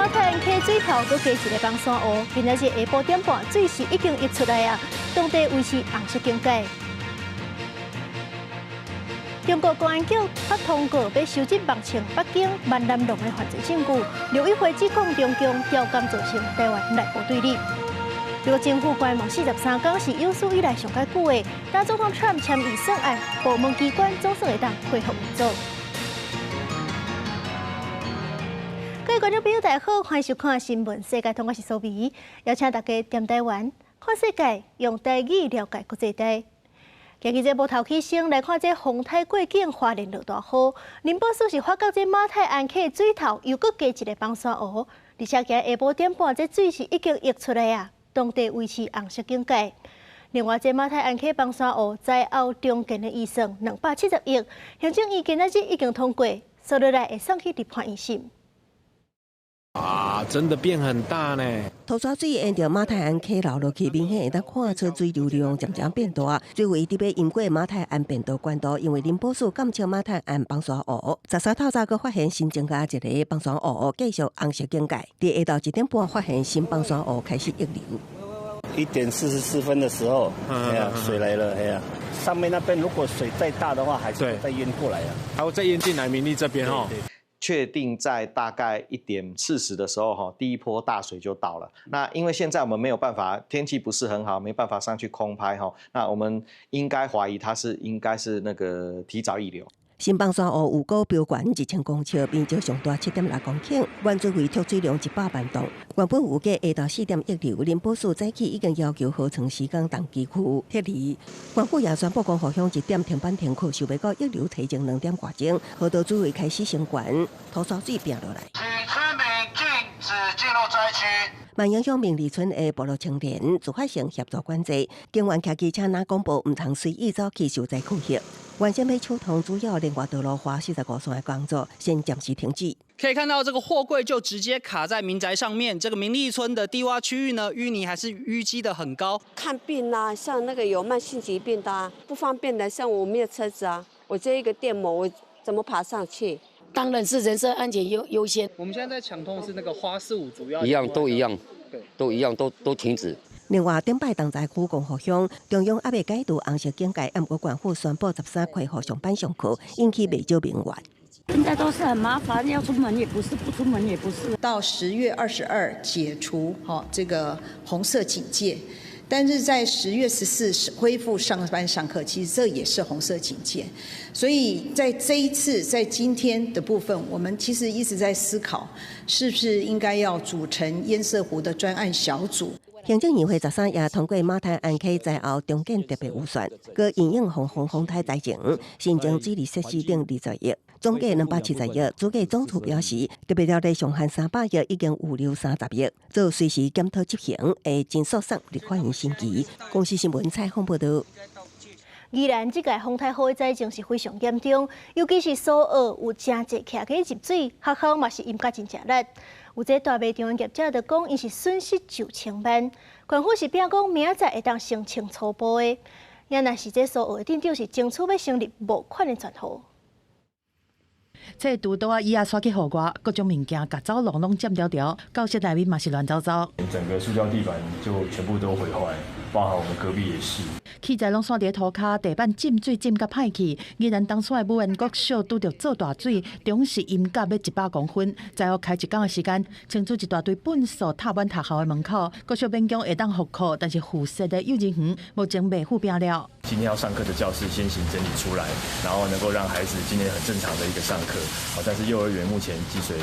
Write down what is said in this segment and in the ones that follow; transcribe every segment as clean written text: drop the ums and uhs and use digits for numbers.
馬太鞍溪水頭閣加一个崩山湖，今仔日下晡點半水是已經溢出來啊，當地維持紅色警戒。中國公安局發通告，欲收集目前北京萬南龍的犯罪證據。陸委會指控中共調監造成台灣內部對立。美國政府關門43工是有史以來上較久的。但總統川普簽預算案，部門機關總算會當恢復運作。各位觀眾朋友，大家好，歡迎收看新聞世界通，我是蘇美，邀請大家踮台灣看世界，用台語了解國際大。今日這無頭起先來看這風颱過境，花蓮落大雨，林寶樹是發覺這馬太鞍溪水頭又閣加一个崩山湖，而且今下晡點半，這水是已經溢出來啊，當地維持紅色警戒。另外，這馬太鞍溪崩山湖災後重建的預算270億，行政院今仔日已經通過，紲落來會送去立法院審。啊，真的變很大呢！土沙水沿著馬太鞍溪流落去，明顯會當看出水流量漸漸變大。水位佇欲淹過馬太鞍便道懸度，因為林寶樹監測馬太鞍崩山湖，13透早閣發現新增加一个崩山湖，繼續紅色警戒。佇下晝1點半發現新崩山湖開始溢流。 1點44分的時候，哎呀，水來了，哎呀，上面那邊如果水再大的話，還是會再淹過來啊，還會再淹進來明利這邊哦。確定在大概1點40的時候，哈，第一波大水就到了。那因為現在我們沒有辦法，天氣不是很好，沒辦法上去空拍，哈。那我們應該懷疑它是應該是那個提早溢流。新崩山湖有高標懸1000公尺，面積上大7.6公頃，原水位蓄水量100萬噸。原本預計下晝4點溢流，林寶樹早起已經要求河床施工重機區撤離。縣府也宣布光復鄉一點停班停課，想袂到溢流提前2點外鐘，河道水位開始升懸，土沙水拚落來。請村民禁止進入災區。萬榮鄉明利村的部落青年自發性協助管制，警員騎機車若廣播，毋通隨意走去受災區域。原先欲搶通主要連外道路華45線的工作，先暫時停止。可以看到，這個貨櫃就直接卡在民宅上面。這個明利村的低窪區域呢，淤泥還是淤積得很高。看病啊，像那個有慢性疾病的啊，不方便的，像我沒有車子啊，我這一個電摩，我怎麼爬上去？當然是人身安全優先。我們現在在搶通是那個花四五主要一樣都一樣，對，都一樣，都停止。另外，頂擺重災區光復鄉中央猶未解除紅色警戒，毋過縣府宣布13恢復上班上課，引起袂少民怨。現在都是很麻煩，要出門也不是，不出門也不是。到10月22解除吼這個紅色警戒，但是在10月14恢復上班上課，其實這也是紅色警戒。所以在這一次，在今天的部分，我們其實一直在思考，是不是應該要組成堰塞湖的專案小組。行政院會13也通過馬太鞍溪災後重建特別預算，閣因應防風風颱災情，新增水利設施等20億，總計270億。主計總處表示，特別條例上限300億已經預留30億，做隨時檢討執行，會盡速送立法院審議。公視新聞採訪報導。宜蘭這屆風颱雨的災情是非常嚴重，尤其是蘇澳有誠濟徛家入水，學校嘛是淹甲真正力。有這大賣場的業者就講，𪜶是損失上千萬。縣府是表講明仔載會當先清初步的。也若是這蘇澳的鎮長是爭取欲成立募款的專戶。這櫥桌仔椅仔徙去戶外，各種物件共走廊攏佔牢牢，教室內面嘛是亂糟糟。整個塑膠地板就全部都毀壞，包含我們隔壁也是。器材攏散佇塗跤，地板浸水浸甲歹去。宜蘭東山的武安國小拄著做大水，總是淹甲欲100公分。災後開一工的時間，清除一大堆糞埽塞滿學校的門口。國小勉強會當復課，但是附設的幼兒園目前袂復變了。今天要上課的教室先行整理出來，然後能夠讓孩子今天很正常的一個上課。好，但是幼兒園目前積水，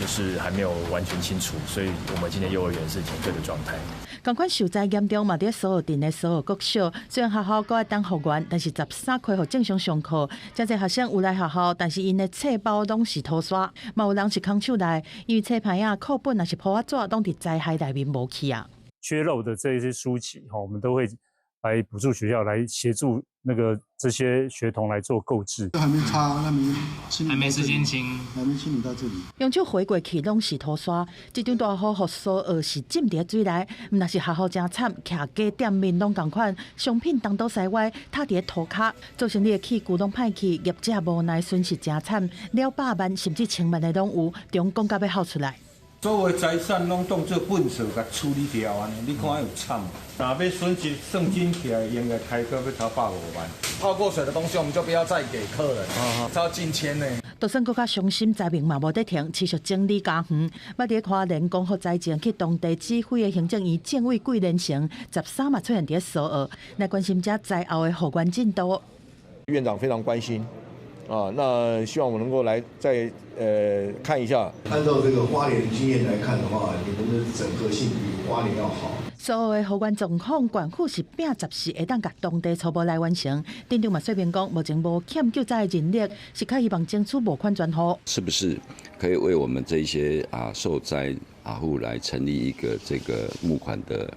就是還沒有完全清除，所以我們今天幼兒園是停課的狀態。仝款受災嚴重嘛，佇蘇澳鎮的蘇澳國小，雖然學校閣會當復原，但是13恢復正常上課。誠濟學生有來學校，但是𪜶的冊包攏是塗沙，嘛有人是空手來，因為冊牌仔、課本抑是鋪仔紙，攏佇災害內面無去啊。缺漏的這些書籍，吼，我們都會來補助學校來協助那個這些學童來做購置。還沒擦，還沒清，還沒時間清，還沒清理到這裡。用手揮過去攏是塗沙，這場大雨予蘇澳是浸佇水內，毋但是學校誠慘，徛家店面攏仝款，商品東倒西歪，塌佇塗跤，做生意的器具攏歹去，業者無奈損失誠慘，兩百萬甚至千萬的攏有，中講甲欲哭出來。所有財產攏當做糞掃共處理掉按呢，你看有慘。若欲損失算真起來，應該開到欲超150萬。泡過水的東西，我們就不要再給客人，超近千呢。就算閣較傷心，災民嘛無得停，持續整理家園。捌佇花蓮光復災情去當地指揮的行政院政委桂連成，13嘛出現佇蘇澳，來關心這災後的復原進度。院長非常關心，啊，那希望我們能夠來再看一下。按照這個花蓮的經驗來看的話，你們的整合性比花蓮要好。蘇澳的復原狀況，縣府是拼10時會當共當地初步來完成。鎮長嘛說明講，目前無欠救災的人力，是較希望爭取募款專戶。是不是可以為我們這些受災戶來成立一個這個募款的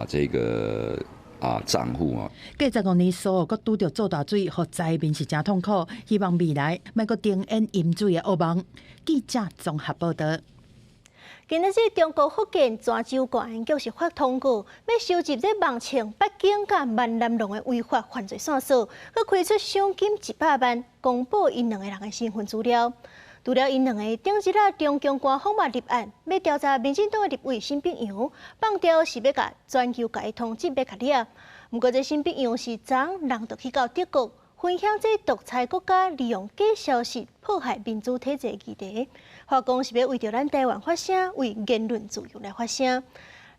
這個帳戶啊？過15年，蘇澳閣拄著做大水，予災民是誠痛苦。希望未來莫閣重演淹水的噩夢。記者綜合報導。今日這中國福建泉州公安局是發通告，欲收集這網稱北京佮萬南龍的違法犯罪線索，閣開出賞金100萬，公布𪜶兩个人的身份資料。除了𪜶兩个，頂一日中共官方嘛立案，欲調查民進黨的立委沈伯洋，放調是欲共全球共伊通緝欲共掠。毋過這沈伯洋是昨人就去到德國，分享這獨裁國家利用假消息迫害民主體制的議題。話講是欲為著咱台灣發聲，為言論自由來發聲。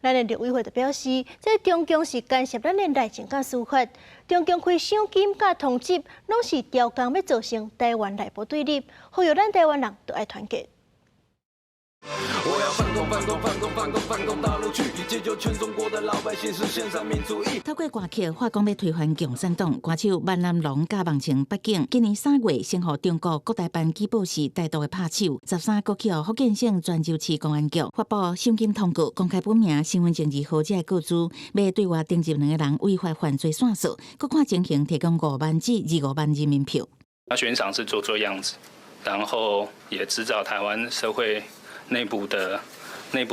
咱的陸委會就表示，這中共是干涉咱的內政佮司法，中共開賞金佮通緝，攏是刁工欲造成台灣內部對立，呼籲咱台灣人都愛團結。我要反攻反攻反攻反攻反攻大陸去，解救全中國的老百姓，實現三民主義。透過歌曲發講欲推翻共產黨，歌手萬南龍佮網稱北京，今年3月先予中國國台辦舉報是台獨的拍手。13閣去予福建省泉州市公安局發布賞金通告，公開本名、身份證字號這個個資，欲對外偵緝兩个人違法犯罪線索，閣看情形提供5萬至25萬人民幣。他懸賞是做做樣子，然後也製造台灣社會內部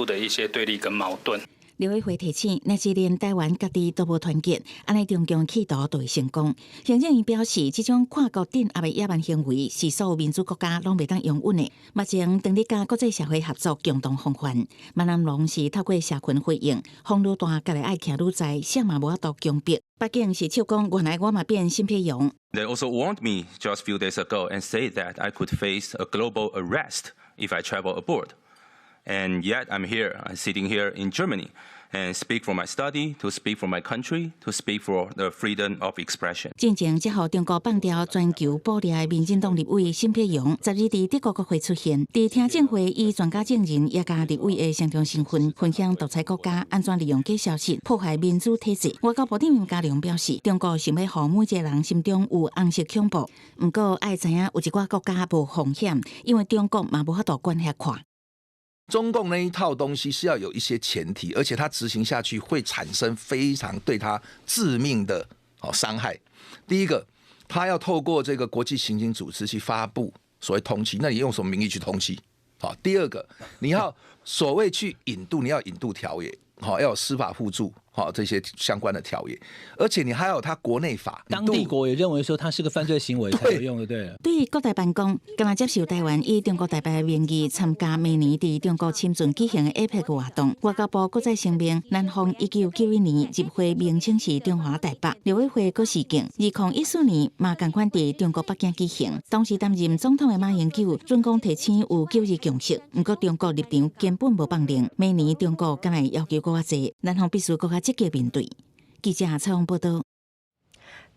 的一些對立跟矛盾。陸委會提醒，若是連台灣家己都無團結，按呢中共企圖就會成功。行政院表示，這種跨國鎮壓的野蠻行為是所有民主國家攏袂當容忍的。目前當咧佮國際社會合作，共同防範。萬南龍是透過社群回應，風愈大，家己愛徛愈在，啥嘛無法度強迫。北京是笑講，原來我嘛變沈伯洋。 They also warned me just few days ago and say that I could face a global arrest if I travel abroad. And yet I'm here, I'm sitting here in Germany and speak for my study, to speak for my country, to speak for the freedom of expression. 進前才予中國放調全球捕掠的民進黨立委沈伯洋，10日佇德國國會出現，佇聽證會以專家證人也佮立委的雙重身份，分享獨裁國家按怎利用假消息破壞民主體制。外交部長林佳龍表示，中國想欲予每一個人心中有紅色恐怖，毋過愛知影有一寡國家無風險，因為中國嘛無法度管遐寬。中共那一套東西是要有一些前提，而且它執行下去會產生非常對他致命的傷害。第一個，他要透過這個國際刑警組織去發布所謂通緝，那你用什麼名義去通緝？好，第二個，你要所謂去引渡，你要引渡條約，好，要有司法互助，好，這些相關的條約，而且你還有他國內法，當地國也認為說他是個犯罪行為才有用的，對。對國台辦講，敢若接受台灣以中國台北的名義參加明年佇中國深圳舉行的 APEC 活動。外交部閣再聲明，南方1991年入會名稱是中華台北。陸委會閣示警，2014年嘛仝款佇中國北京舉行，當時擔任總統的馬英九準講提醒有九二共識，毋過中國立場根本無放靈。明年中國敢會要求閣較濟，南方必須閣較積極面對。記者採訪報導。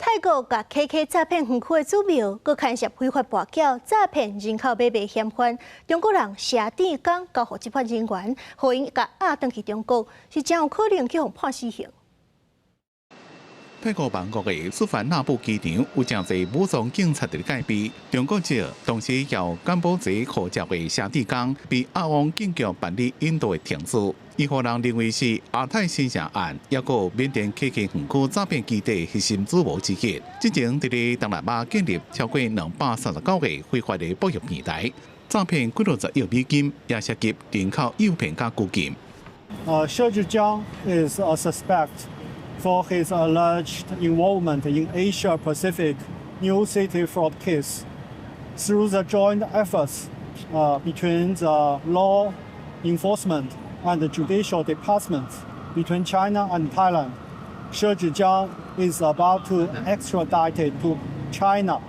泰國共 KK 詐騙園區的主謀，閣牽涉非法跋筊、詐騙人口買賣嫌犯，中國人謝志剛交予執法人員，予𪜶共押轉去中國，是誠有可能去予判死刑。泰國曼谷的素萬那普機場有誠濟武裝警察佇咧戒備。中國籍同時有柬埔寨護照的謝志剛被押往警局辦理引渡的程序。伊予人認為是亞太新城案，抑閣緬甸 KK 園區詐騙基地核心主謀之一。之前佇咧東南亞建立超過239個非法的博弈平台，詐騙幾落十億美金，也涉及人口誘騙佮拘禁。 Xie Zhijiang is a suspect for his alleged involvement in Asia Pacific New City fraud case. Through the joint efforts between the law Enforcement and Judicial Departments between China and Thailand. She Zhijiang is about to extradited to China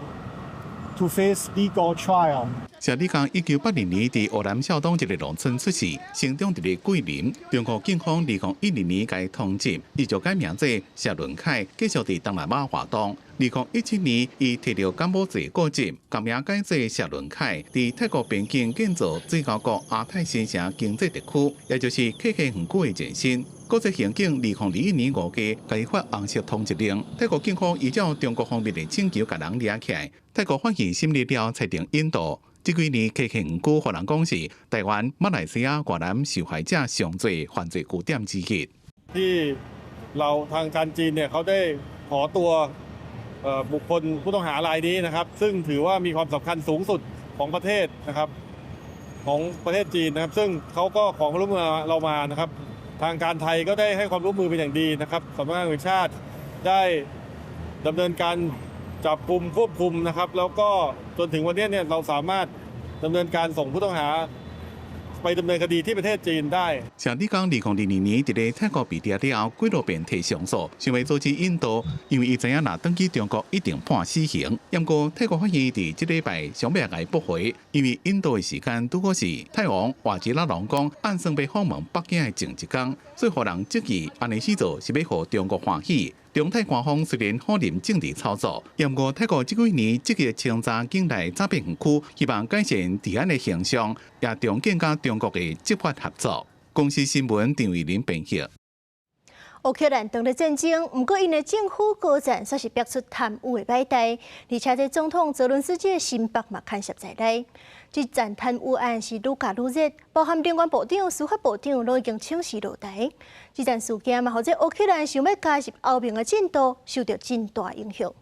to face legal trial. 謝志剛1982年佇湖南肇東一个農村出世，成長佇咧桂林。中國警方2012年共通緝，伊就改名做謝倫凱，繼續佇東南亞活動。2017年，伊提著柬埔寨國籍，改名改做謝倫凱，佇泰國邊境建造水溝國亞太新城經濟特區，也就是 KK 園區的前身。國際刑警2021年5月共伊發紅色通緝令，泰國警方依照中國方面的請求，共人掠起來。泰國法院審理了，裁定引渡。這幾年 KK 園區予人講是台灣、馬來西亞、越南受害者上濟犯罪據點之一。 ที่เราทางการจีนเนี่ยเขาได้ขอตัวบุคคลผู้ต้องหารายนี้นะครับ ซึ่งถือว่ามีความสำคัญสูงสุดของประเทศนะครับของประเทศจีนนะครับ ซึ่งเขาก็ขอความร่วมมือเรามานะครับ ทางการไทยก็ได้ให้ความร่วมมือเป็นอย่างดีนะครับสำนักงานตำรวจแห่งชาติได้ดำเนินการจับกุมควบคุมนะครับ แล้วก็จนถึงวันนี้เนี่ยเราสามารถดำเนินการส่งผู้ต้องหาไปดำเนินคดีที่ประเทศจีนได้謝志剛2022年佇咧泰國被抓了後，幾落便提上訴，想欲阻止引渡，因為伊知影若轉去中國一定判死刑。毋過泰國法院佇這禮拜上尾共伊駁回，因為引渡的時間拄好是泰王瓦吉拉隆功按算欲訪問北京的前一工，所以予人質疑按呢死做是欲予中國歡喜。中泰官方雖然否認政治操作，毋過泰國這幾年積極清查境內詐騙園區，希望改善治安的形象，也重建佮中國的執法合作。公視新聞陳慧琳編譯。烏克蘭當咧戰爭，毋過𪜶的政府高層煞是爆出貪污的擺代，而且這總統澤倫斯基的心腹嘛牽涉在內。這場貪污案是愈攪愈熱，包含能源部長、司法部長攏已經請辭落台。這場事件嘛，予這烏克蘭想欲加入歐盟的進度受著真大影響。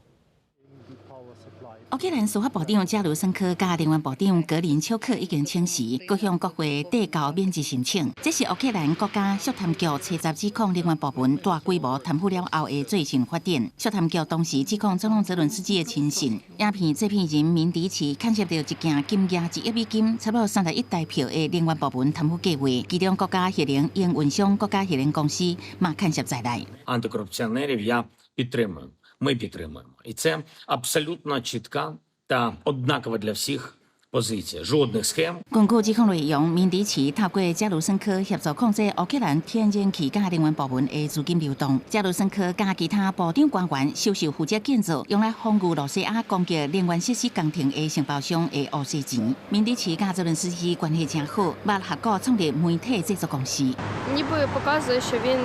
烏克蘭司法部長加盧申科佮能源部長格林丘克已經請辭，閣向國會遞交免職申請。這是烏克蘭國家肅貪局查指控能源部門大規模貪腐了後的最新發展。肅貪局當時指控總統澤倫斯基的親信、影片製片人明迪奇牽涉著一件金額1億美金、差不多30億台票的能源部門貪腐計劃，其中國家核能營運商國家核能公司嘛牽涉在內。 Антикорупціонерів я підтримую. Ми підтримуємо. І це абсолютно чітка та однакова для всіх позиція. Жодних схем. 根據指控內容，明迪奇透過加盧申科協助控制烏克蘭天然氣佮能源部門的資金流動。加盧申科佮其他部長官員收受負責建造用來防禦露西亞攻擊能源設施工程的承包商的烏色錢。明迪奇佮澤倫斯基關係誠好，捌合股創立媒體製作公司。 Ніби показує, що він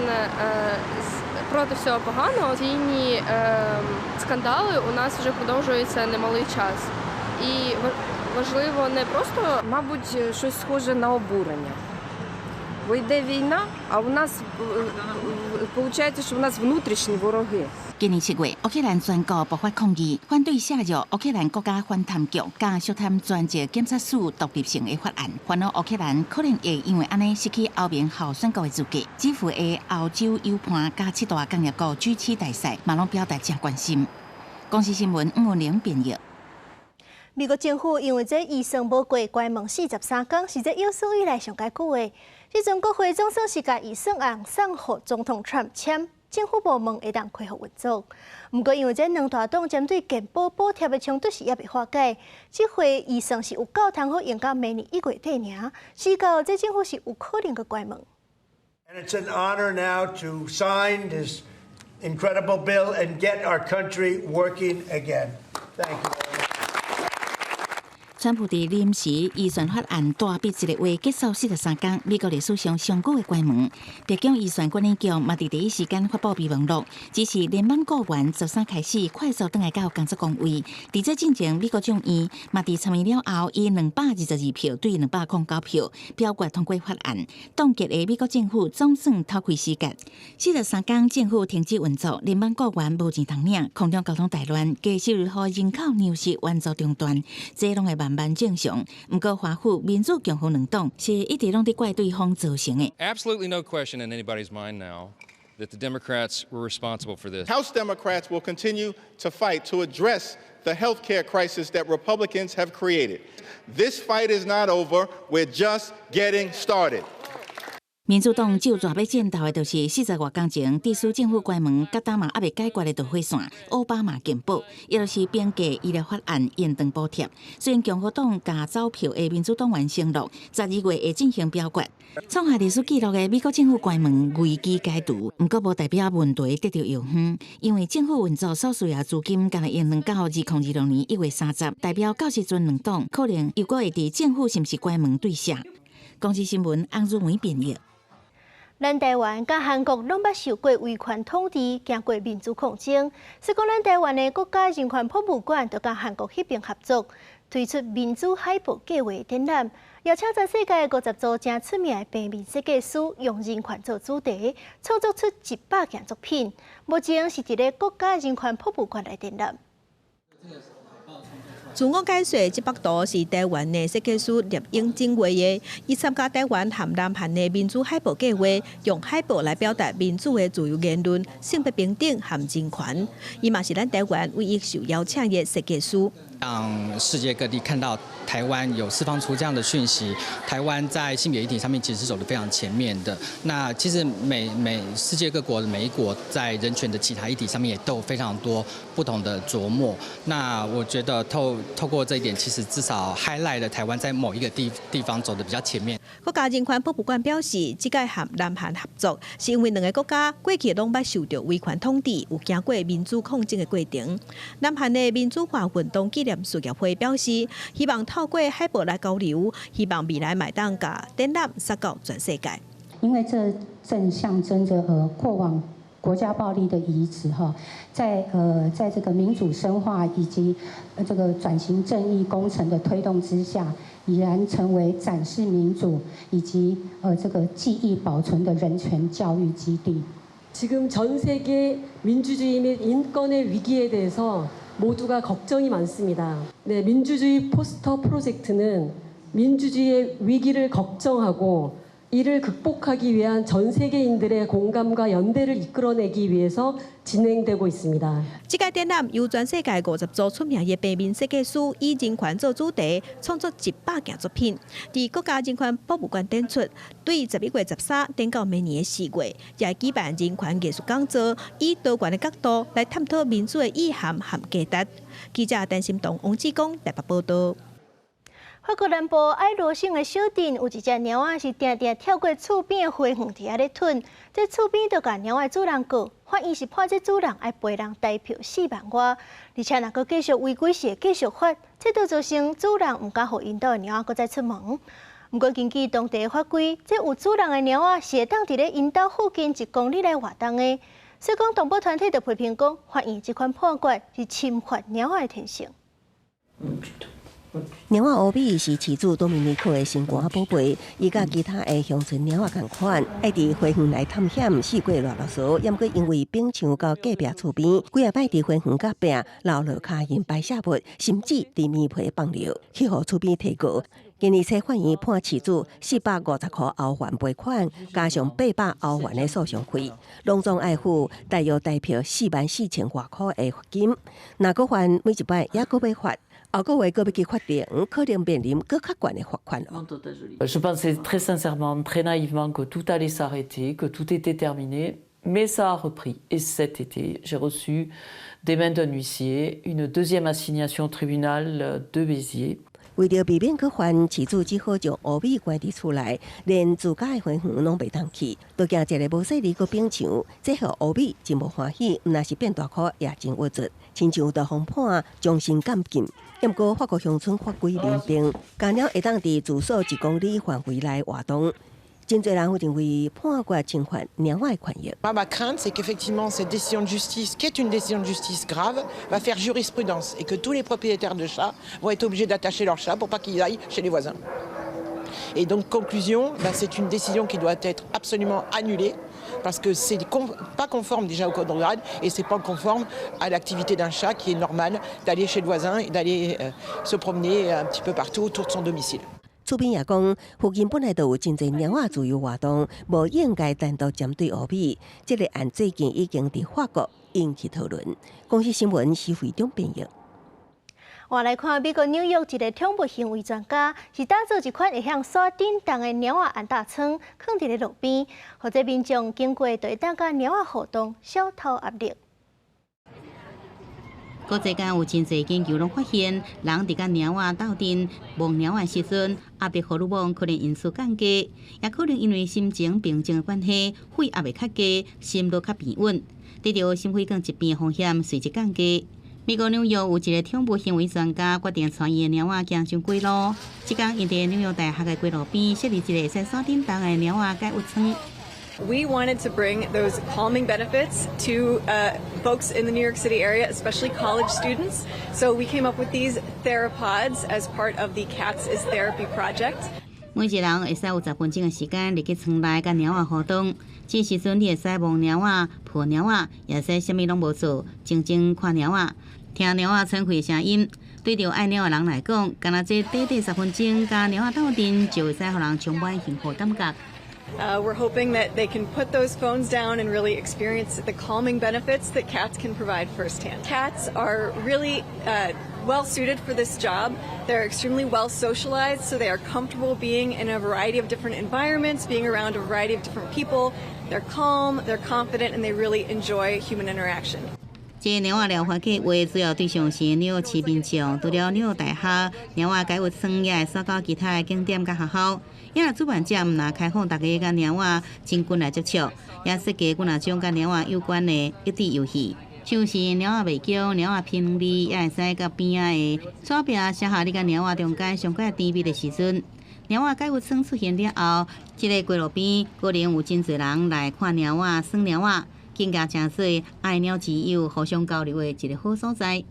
проти всього поганого. Ці скандали у нас вже продовжуються немалий час. І важливо не просто Мабуть, щось схоже на обурення. Бо йде війна, а у нас виходить, що у нас внутрішні вороги. 今年7月，烏克蘭全國爆發抗議，反對削弱烏克蘭國家反貪局佮肅貪專責檢察署獨立性的法案，煩惱烏克蘭可能會因為按呢失去歐盟候選國的資格。基輔的歐洲友伴佮七大工業國 G7 大使嘛攏表達誠關心。公視新聞吳文玲編譯。美國政府因為這預算無過關門43工，是這有史以來上蓋久的。這陣國會總算是共預算案送予總統川普簽，政府部門會當恢復運作。毋過因為這兩大黨針對健保補貼的衝突是猶未化解，這回預算是有夠通好用到明年1月底爾，時到這政府是有可能閣關門。 And it's an honor now to sign this incredible bill and get our country working again. Thank you. 川普佇臨時預算法案大筆一个月結束43工，美國歷史上上久的關門。白宮預算管理局嘛佇第一時間發布備忘錄，指示聯邦僱員周三開始快速轉來到工作崗位。佇這進前，美國眾院嘛佇參議了後，以222票對209票表決通過法案，凍結的美國政府總算透氣時間。43工政府停止運作，聯邦僱員無錢通領，空中交通大亂，低收入戶人口糧食援助中斷，這攏會慢慢正常。毋過華府民主共和兩黨是一直攏佇怪對方造成的。 Absolutely no question in anybody's mind now that the Democrats were responsible for this. House Democrats will continue to fight to address the health care crisis that Republicans have created. This fight is not over. We're just getting started. 民主黨就著欲戰鬥的，就是40外工前，致使政府關門，佮今嘛猶未解決的導火線——奧巴馬健保，也就是平價醫療法案延長補貼。雖然共和黨共走票的民主黨員承諾，12月會進行表決。創下歷史紀錄的美國政府關門危機解除，毋過無代表問題得著藥方，因為政府運作所需要資金，干焦延長到2026年1月30，代表到時陣兩黨可能又閣會佇政府是毋是關門對射。公視新聞翁如梅編譯。咱台灣佮韓國攏捌受過威權統治，經過民主抗爭。所以講，咱台灣的國家人權博物館就佮韓國彼爿合作，推出民主海報計畫展覽，邀請全世界50組誠出名的平面設計師，用人權做主題，創作出100件作品。目前是佇咧國家人權博物館來展覽。自我解說，這幅圖是台灣的設計師聶永真畫的。伊參加台灣和南韓的民主海報計劃，用海報來表達民主的自由言論、性別平等和人權。伊嘛是咱台灣唯一受邀請的設計師。讓世界各地看到台灣有釋放出這樣的訊息，台灣在性別議題上面其實是走得非常前面的。那其實每世界各國的每一國在人權的其他議題上面也都有非常多不同的著墨。那我覺得透過這一點，其實至少 highlight 了台灣在某一個地方走得比較前面。國家人權博物館表示，這屆和南韓合作，是因為兩个國家過去攏捌受著威權統治，有經過民主抗爭的過程。南韓的民主化運動紀念事業會表示，希望透過海報來交流，希望未來會當共展覽撒到全世界。因為這正象徵著過往國家暴力的遺址哈，在這個民主深化以及這個轉型正義工程的推動之下，已然成為展示民主以及這個記憶保存的人權教育基地。 지금전세계민주주의 및인권의 위기에 대해서 모두가 걱정이 많습니다. 네, 민주주의 포스터 프로젝트는 민주주의의 위기를 걱정하고 이를 극복하기 위한 전 세계인들의 공감과 연대를 이끌어내기 위해서 진행되고 있습니다. 這個展覽由全世界50組出名的平面設計師以人權做主題，創作100件作品，佇國家人權博物館展出。對11月13展到明年的4月，也會舉辦人權藝術講座，以多元的角度來探討民主的意涵和價值。記者陳心東、王志剛台北報導。法國南部埃羅省的小鎮有一隻貓仔是定定跳過厝邊的花園佇遐咧吞，這厝邊就共貓仔主人告，法院是判這主人愛賠人台票4萬外，而且若閣繼續違規是會繼續罰，這就造成主人毋敢予𪜶兜的貓仔閣再出門。毋過根據當地的法規，這有主人的貓仔是會當佇咧𪜶兜附近1公里來活動的，所以講動保團體就批評講，法院這款判決是侵犯貓仔的天性。貓仔烏米是飼主多米尼克的心肝寶貝，伊佮其他的鄉村貓仔仝款，愛佇花園內探險，四處亂囉嗦。猶過因為反牆到隔壁厝邊，幾仔擺佇花園隔壁留落跤印排泄物，甚至佇棉被放尿，去予厝邊提告。今年初法院判飼主450塊歐元賠款，加上800歐元的訴訟費，攏總愛付大約台票4萬4千外塊的罰金。若閣犯每一擺，猶閣欲罰。後個月閣欲去法庭，可能面臨閣較懸的罰款。 Je pensais très sincèrement, très naïvement que tout allait s'arrêter, que tout était terminé, mais ça a repris. Et cet été, j'ai reçu des mains d'un huissier une deuxième assignation au tribunal de Béziers. 為著避免閣犯，飼主只好將烏米關佇厝內，連自家的花園攏袂當去，都驚一个無細膩閣反牆，這予烏米真無歡喜，毋但是變大箍也真鬱卒，親像就予判終身監禁。毋過法國鄉村法規明定，家貓會當佇住所1公里範圍內活動。真濟人會認為判決侵犯貓仔的權益。 Ma crainte, c'est qu'effectivement cette décision de justice, qui est une décision de justice grave, va faire jurisprudence et que tous les propriétaires de chats vont être obligés d'attacher leur chat pour pas qu'il aille chez les voisins. Et donc, conclusion, ben, c'est une décision qui doit être absolument annulée parce que c'est pas conforme déjà au code rural et c'est pas conforme à l'activité d'un chat qui est normale d'aller chez le voisin et d'aller se promener un petit peu partout autour de son domicile. 厝邊也講，附近本來就有真濟貓仔自由活動，無應該單獨針對烏米。這個案最近已經佇法國引起討論。公視新聞施惠中編譯。我來看美國紐約一個寵物行為專家，是打造一款會響徙振動的貓仔按搭倉，囥佇咧路邊，予這民眾經過就會當佮貓仔互動，消除壓力。國際間有真濟研究攏發現，人佇佮貓仔鬥陣摸貓仔時陣，壓力荷爾蒙可能因此降低，也可能因為心情平靜的關係，血壓會較低，心率較平穩，得著心血管疾病風險隨之降低。美國紐約有一個寵物行為專家決定帶伊的貓仔行上街路。這工𪜶佇紐約大學的街路邊設立一個會使徙振動的貓仔解鬱倉。 We wanted to bring those calming benefits to folks in the New York City area, especially college students. So we came up with these Therapods as part of the Cats is Therapy project. 每一個人會使有10分鐘的時間入去倉內佮貓仔互動。這時陣你會使摸貓仔、抱貓仔，也會使啥物攏無做，靜靜看貓仔，聽貓仔喘氣的聲音。對著愛貓的人來講，干焦這短短10分鐘佮貓仔鬥陣，就會使予人充滿幸福感覺。 We're hoping that they can put those phones down and really experience the calming benefits that cats can provide firsthand. Cats are really well suited for this job. They're extremely well socialized, so they are comfortable being in a variety of different environments, being around a variety of different people. They're calm, they're confident, and they really enjoy human interaction. 這個貓仔療法計畫主要對象是紐約市民眾，除了紐約大學貓仔解鬱倉，也會徙到其他的景點佮學校。也主辦者毋但開放大家佮貓仔親近來接觸，也設計幾若種佮貓仔有關的益智遊戲，像是貓仔迷宮、貓仔評字，也會使佮邊仔的紙壁寫下你佮貓仔中間上蓋甜蜜的時陣。貓仔解鬱倉出現了後，這个街路邊可能有真濟人來看貓仔、耍貓仔，更加成做愛貓之友互相交流的一個好所在。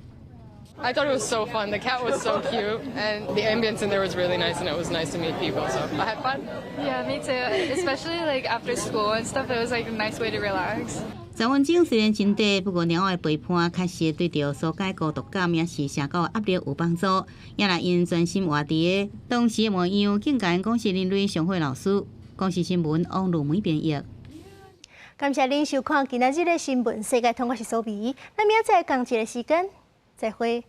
I thought it was so fun. The cat was so cute, and the ambience in there was really nice, and it was nice to meet people. So I had fun. Yeah, me too. Especially like after school and stuff, it was like a nice way to relax. 10分鐘雖然真短，不過貓仔的陪伴確實對著紓解孤獨感，抑是社交壓力有幫助。也來𪜶專心活佇咧當時的模樣，更共𪜶講是人類上好的老師。公視新聞王露梅編譯。感謝恁收看今仔日的新聞世界通，我是蘇美。咱明仔載仝一个時間，再會。